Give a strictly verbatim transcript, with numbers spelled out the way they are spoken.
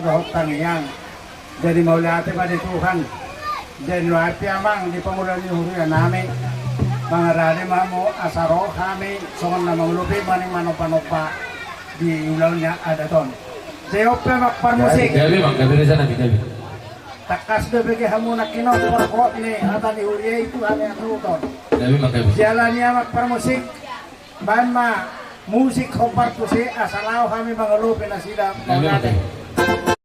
Dohot tangiang. Jadi mauliate ma di Tuhan. Jadi nuaeng pe amang di pangula ni huria nami, mangarade ma hamu asa ro hami songon na mangolopi maning manomba-nomba di ulaon ni adat on. Jadi on pe amang parmusik. Gabe amang, gabe di sana, gabe. Tangkas do bege hamu nangkin on parhot ni hata ni huria i tu hami hatudohon. Gabe amang, gabe. Jala ni amang parmusik. Baen ma musik hombar tu si asa laho hami mangolopi nasida. Gabe amang, gabe.